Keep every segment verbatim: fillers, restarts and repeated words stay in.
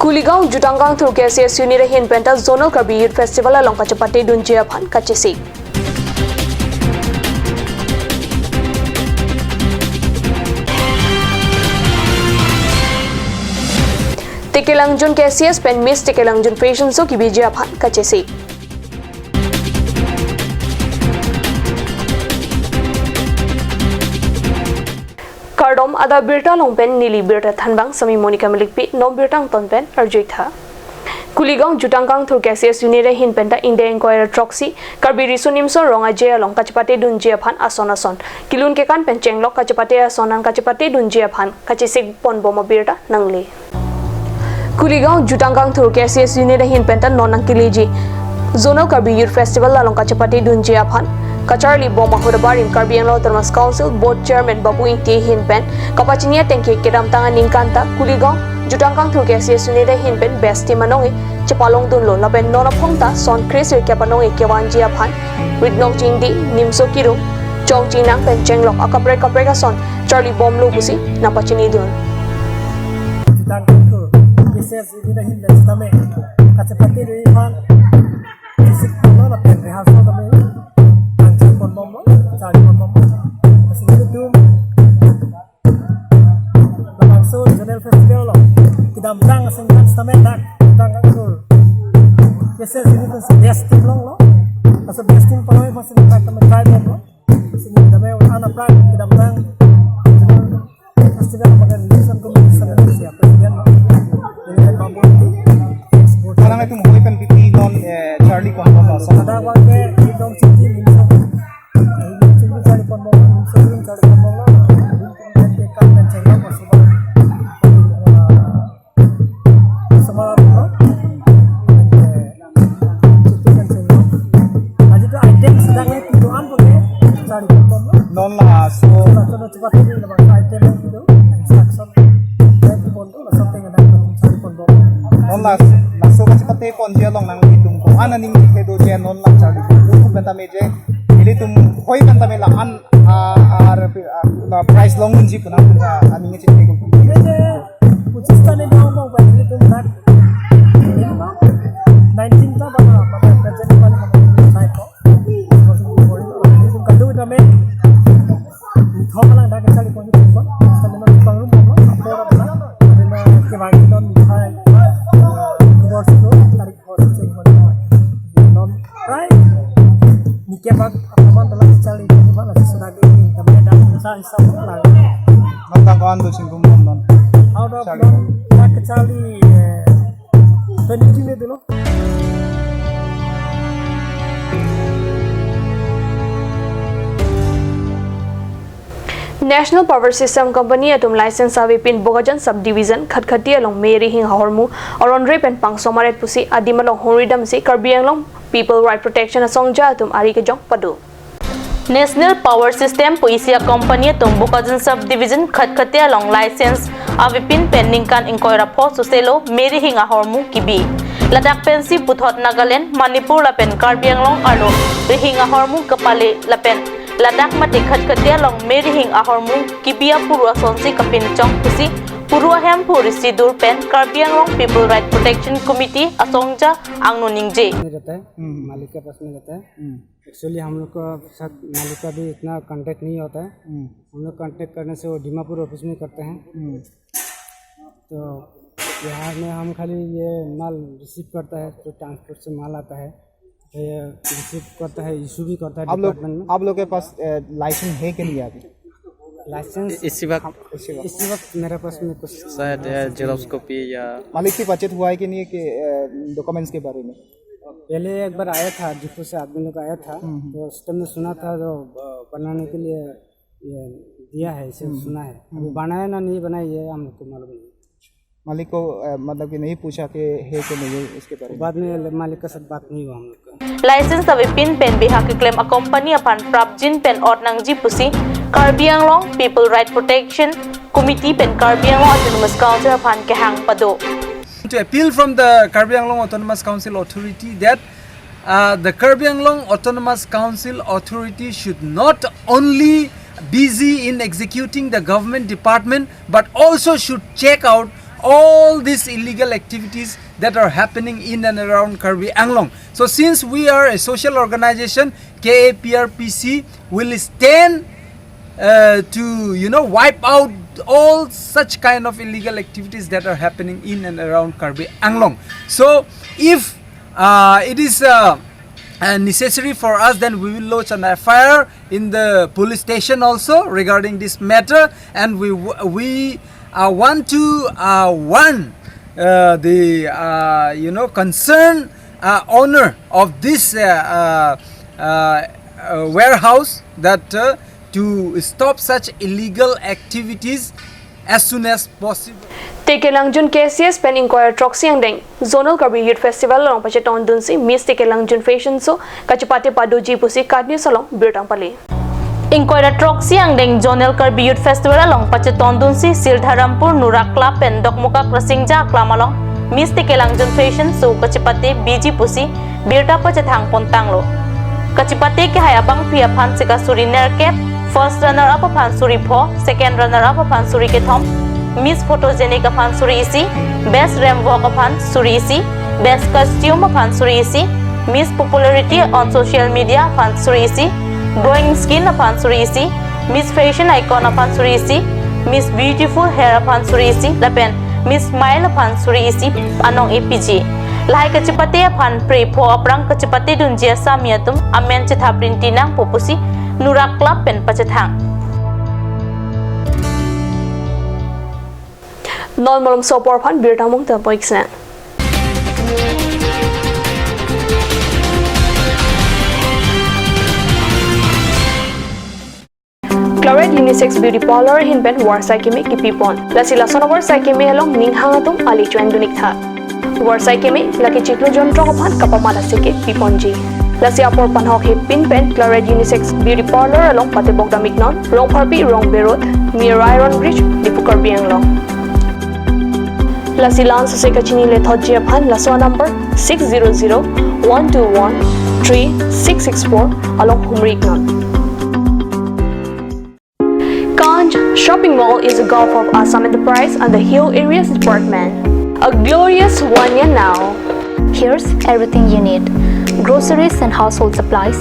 Kuligaon Jutang Kangthur K C S unit ahin penta Zonal Karbi Youth Festival along kachepate dunji aphan kachesik. Tekelangjun K C S pen Miss Tekelangjun Fashion Show kebiji aphan kachesik. Kardom, adap birta along pen neli birta thanbang Sami Monica Milikpi, non birta angton pen arjuitha. Kuligaon Jutang Kangthur K C S unit ahin penta ingdeng ingkoi ra throksi Karbi Riso Nimso Rong Aje along kachepate dunji aphan ason ason kelun kekan pen chenglok kachepate ason an kachepate dunji aphan kachesik ponbom abirta nangle. Kuligaon Jutang Kangthur K C S unit ahin penta non nangkeleji Zonal Karbi Youth Festival along kachepate dunji aphan kacharlibom ahut abarim Karbi Anglong Autonomous Council Board Chairman Babu Ingti ahin pen kapachini atengke kedamtang aningkan ta Kuligaon Jutang Kangthur K C S unit ahin pen best team anong-e chepalong dunlo lapen non aphong ta son kre sirkep anong-e kevanji aphan ritnok chingdi, nimso kirum, chong chingnang pen chenglok akaprek kaprek ason charlibomlo pusi nangpachini dun. Jutang Kangthur K C S unit ahin pen sitame kachepate dunji aphan kachesik ponlo lapen rehearsal tame nangchang ponbomlo, charli ponbomlo. Lasi ilitum labangso Zonal Festival along kedamtang asengkan sitame dak Jutang Kangthur K C S unit pen si best team longlo. Laso best team palongji aphan si dak tame try bomlo. Sini tame un-an aphrang kedamtang Zonal Festival abang relation committee secretary si president lo. Jadi kan Babu Ingti, ex board. Sekarang itu mau kan P T non, eh, charli ponbomlo. Pada waktu itu citi minso. Ini citi charli ponbomlo, minso ini charli ponbomlo. Ini kan cengkok masuk. Sama apa? Itu kan cengkok. Aji tu item sedang itu an pakai charli ponbomlo. Non laso. Laso cepat ini nama item itu instruction. Itu pon Laso ateng adak charli ponbom. Non la, laso kachepate ponji along nanglitum ko-an aning kedo je non la charli ponbom pu penta meje. Ilitum hoi penta me la-an, a, a, a, la prize long unji pu nangtum aning chepate ko. Meje, puchis ta ne dong bong pa ilitum dak. Nineteen ta ba, ba, ba, present pa, ba, ba, ba, ba, Kadokave tame, thom alang dak charli ponji thom, tame non pangrum pangrum, apor apor, tame non kevang non mithai, dua puluh satu tarik dua puluh satu non, prai, nike bak aman dalam charli ponji thom, lasi sudah di, tame dak sa hisap lang. Non tang ko-an do singkum non. Out of charli non, dak charli, eh, twenty-three le dolo. National Power System Company atum license avepin Bokajan Subdivision Khatkhati along Mary Hing ahormu aron re pen pangsomaret pusi adim along hongri damsi Karbi Anglong People Right Protection asongja atum ari kejong pado. National Power System pu isi a company atum Bokajan Subdivision Khatkhati along license avepin pen ningkan ingkoi ra pho soselo Mary Hing ahormu kebi. Ladak pensi puthot Nagaland, Manipur lapen Karbi Anglong arlo rihing ahormu kepale lapen ladak mate Khatkhati along Mary Hing ahormu kebi apuru asonsi kapinchong pusi puru ahemphu risi dur pen Karbi Anglong People Right Protection Committee asongja angno ningje. नहीं रहता है, हम्म। मालिक के पास में रहता है। हम्म। एक्चुअली हम लोग का साथ मालिक का भी इतना कांटेक्ट नहीं होता है। हम्म। हम लोग कांटेक्ट करने से वो दीमापुर ऑफिस में करते हैं। हम्म। तो बिहार में हम खाली ये माल रिसीव करता है, जो ट्रांसपोर्ट से माल आता है, ये रिसीव करता है, इशू भी करता है आप लोग, डिपार्टमेंट में। आप लोग के पास, अ, लाइसेंस है कि नहीं अभी? लाइसेंस इसी वक्त हम, इसी वक्त। इसी वक्त मेरे पास में कुछ शायद, अ, जेरोक्स कॉपी या मालिक से बातचीत हुआ है कि नहीं कि, अ, डॉक्यूमेंट्स के बारे में? पहले एक बार आया था, डिफू से आदमी लोग आया था, हम्म, हम्म। तो उस टाइम में सुना था जो, अ, बनाने के लिए ये दिया है, इसे हम्म। सुना है। अभी हम्म। बनाया ना नहीं बनाया, ये हम लोग को मालूम नहीं। मालिक को, अ, मतलब कि नहीं पूछा कि है कि नहीं है इसके बारे में? बाद में मालिक के साथ बात नहीं हुआ हम लोग का। License avepin pen beha keklem a company aphan prapjin pen ot nangji pusi Karbi Anglong People Right Protection Committee pen Karbi Anglong Autonomous Council aphan kehang pado. To appeal from the Karbi Anglong Autonomous Council authority that, uh, the Karbi Anglong Autonomous Council authority should not only busy in executing the government department, but also should check out all these illegal activities that are happening in and around Karbi Anglong. So since we are a social organization, K A P R P C will stand uh, to, you know, wipe out all such kind of illegal activities that are happening in and around Karbi Anglong. So if uh, it is uh, uh, necessary for us, then we will lodge an F I R in the police station also regarding this matter, and we w- we uh, want to uh, warn uh, the uh, you know, concerned uh, owner of this uh, uh, uh, uh, warehouse that uh, to stop such illegal activities as soon as possible. Tekelangjun K C S pen ingkoi ra throksi angdeng Zonal Karbi Youth Festival along pachetongdunsi Miss Tekelangjun Fashion Show kachepate padoji pusi KAT News along birta pale. Ingkoi ra throksi angdeng Zonal Karbi Youth Festival along pachetongdunsi Sildharampur Nurak Club pen Dokmoka Krasingjak Aklam along Miss Tekelangjun Fashion Show kachepate biji pusi birta pachethang pontanglo. Kachepate kehai abangpi aphan sika suri nerkep, first runner up aphan suri pho, second runner up aphan suri kethom, Miss Photogenic aphan suri isi, best ramp walk aphan suri isi, best costume aphan suri isi, Miss Popularity on Social Media aphan suri isi, Glowing Skin aphan suri isi, Miss Fashion Icon aphan suri isi, Miss Beautiful Hair aphan suri isi, lapen Miss Smile aphan suri isi anong epiji. Lahai kachepate aphan prepho aphrang kachepatedunji asami atum amen chethap rinti nangpo pusi Nurak Club pen pachethang. Non malom so apor aphan birta mung ta poiksna. Claret Unisex Beauty Parlour ahin pen varsai keme kipipon. Lasi lason avarsai keme along ning hang atum ali chuan dunik tha. Varsai keme lake chiklo jontrok aphan kapamat asike piponji. Lasi apor panhok hepin pen Claret Unisex Beauty Parlour along patebok damiknon, Rongpharpi Rongbe Road, near Iron Bridge, Diphu Karbi Anglong. Lasi la-an sose kachini lethotji aphan laso number six zero zero one two one three six six four along humri iknon. Kanj Shopping Mall is a gulf of Assam Enterprise and the Hill Areas Department. A glorious one year now. Here's everything you need: groceries and household supplies,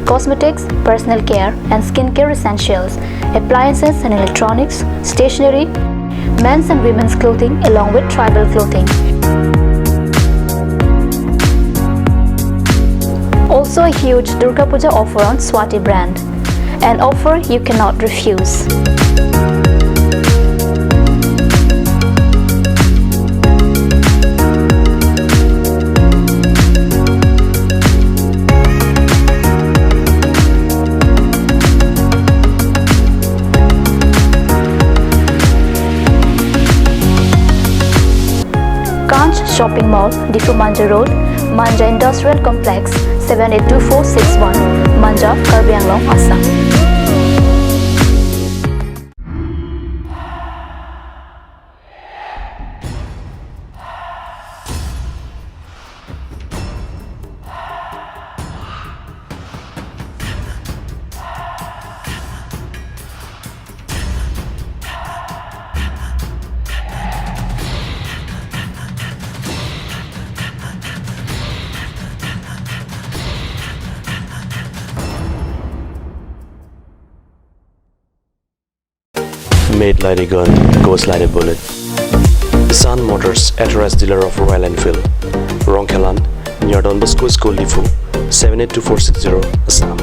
cosmetics, personal care and skincare essentials, appliances and electronics, stationery, men's and women's clothing along with tribal clothing. Also a huge Durga Puja offer on Swati brand. An offer you cannot refuse. Kanj Shopping Mall, Diphu Manja Road, Manja Industrial Complex, seven eight two four six one, Manja, Karbi Anglong, Assam. Made like a gun, goes like a bullet. Sun Motors, authorized dealer of Royal Enfield. Rongkhelan, near Don Bosco School, Diphu, seven eight two four six zero, Assam.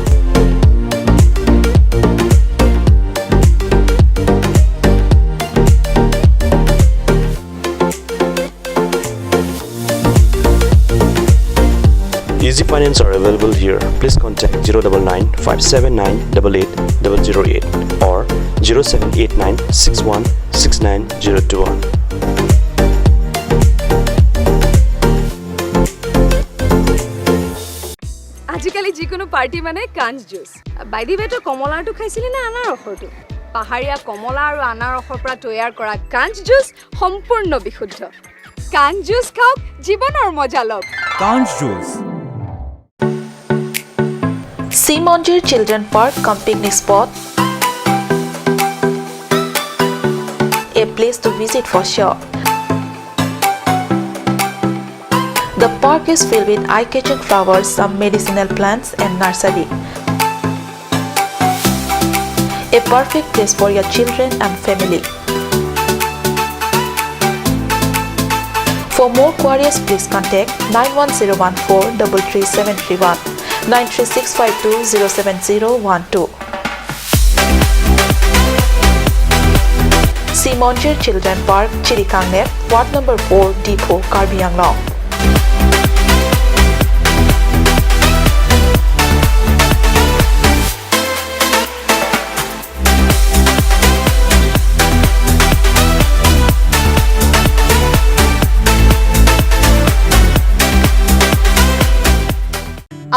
Easy finance are available here. Please contact zero double nine five seven nine double eight double zero eight or zero seven eight nine six one six nine zero two one. আজিকালি যিকোনো পাৰ্টি মানে কাঞ্জ juice. By the ৱে, তই কমলাৰটো খাইছিলি নে আনাৰসৰটো? পাহাৰীয়া কমলা আৰু আনাৰসৰ পৰা তৈয়াৰ কৰা কাঞ্জ জুচ সম্পূৰ্ণ বিশুদ্ধ। কাঞ্জ জুচ খাওক, জীৱনৰ মজা লওক। Kanj Juice. Simonjir Children Park cum picnic spot. A place to visit for sure. The park is filled with eye-catching flowers, some medicinal plants, and nursery. A perfect place for your children and family. For more queries, please contact nine one zero one four double three seven three one, nine three six five two zero seven zero one two. Simonjir Children Park, Chirikangnet, Ward number four, Diphu, Karbi Anglong.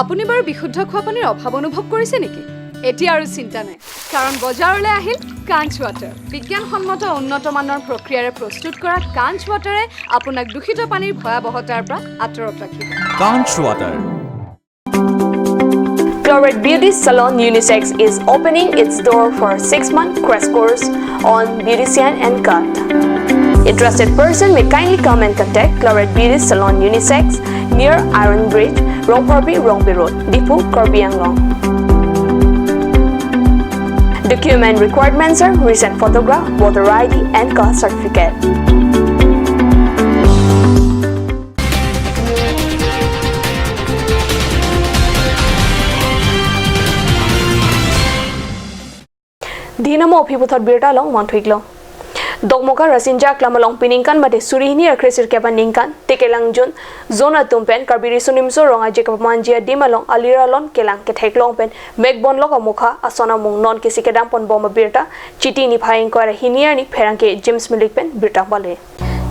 আপুনি বাৰু বিশুদ্ধ খোৱা পানীৰ অভাৱ অনুভৱ কৰিছে নেকি? এতিয়া আৰু চিন্তা নাই, কাৰণ বজাৰলৈ আহিল কাঞ্চ ৱাটাৰ। বিজ্ঞানসন্মত উন্নত মানৰ প্ৰক্ৰিয়াৰে প্ৰস্তুত কৰা কাঞ্চ ৱাটাৰে আপোনাক দূষিত পানীৰ ভয়াৱহতাৰ পৰা আঁতৰত ৰাখিব। Kanch Water. Clorette Beauty Salon Unisex is opening its door for six-month crash course on beautician and cut. Interested person may kindly come and contact Clorette Beauty Salon Unisex near Iron Bridge, Rongphorbi, Rongbe Road, Diphu, Karbi Anglong. Document requirements are recent photograph, voter I D, and caste certificate. Dhinamo aphi puthot birta along mangthuiklo. Dokmoka Rasinja Aklam along piningkan mate suri hini ra kre sirkep aningkan, Tekelangjun zone atum pen Karbi Riso Nimso Rong Aje kapamanji adim along alir alon kelang kethek long pen mek bonlok amokha ason amung non kesi kedam pon bom abirta Chiti niphai ingkoi ra hini arni pherangke James Milik pen birta pale.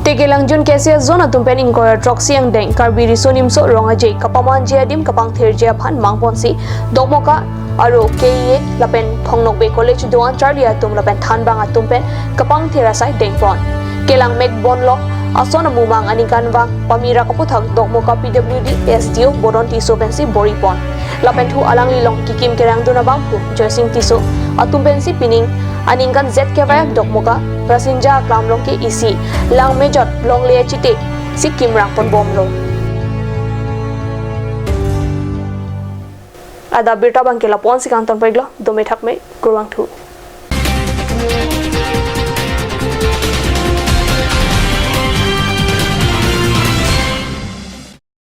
Tekelangjun K C S zone atum pen ingkoi ra throksi angdeng Karbi Riso Nimso Rong Aje kapamanji adim kapangthirji aphan mangponsi Dokmoka aro K E A lapen Thong Nokbe College do-an charli atum lapen thanbang atum pen kapangthir asai dengpon. Kelang mek bonlok ason amumang aningkanvang pamira kaputhak Dokmoka P W D S D O Bodon Tisso pensi boripon. Lapen thu alangli along kikim kerangdun abangphu Joysing Tisso atum pensi pining aningkan zet kevai Dokmoka Rasinja Aklam along ke isi lang mejot longle chite si kimrang pon bomlo. Adap birta abangke lapu-an si kangton peglo, dome thakme, kurvangthu.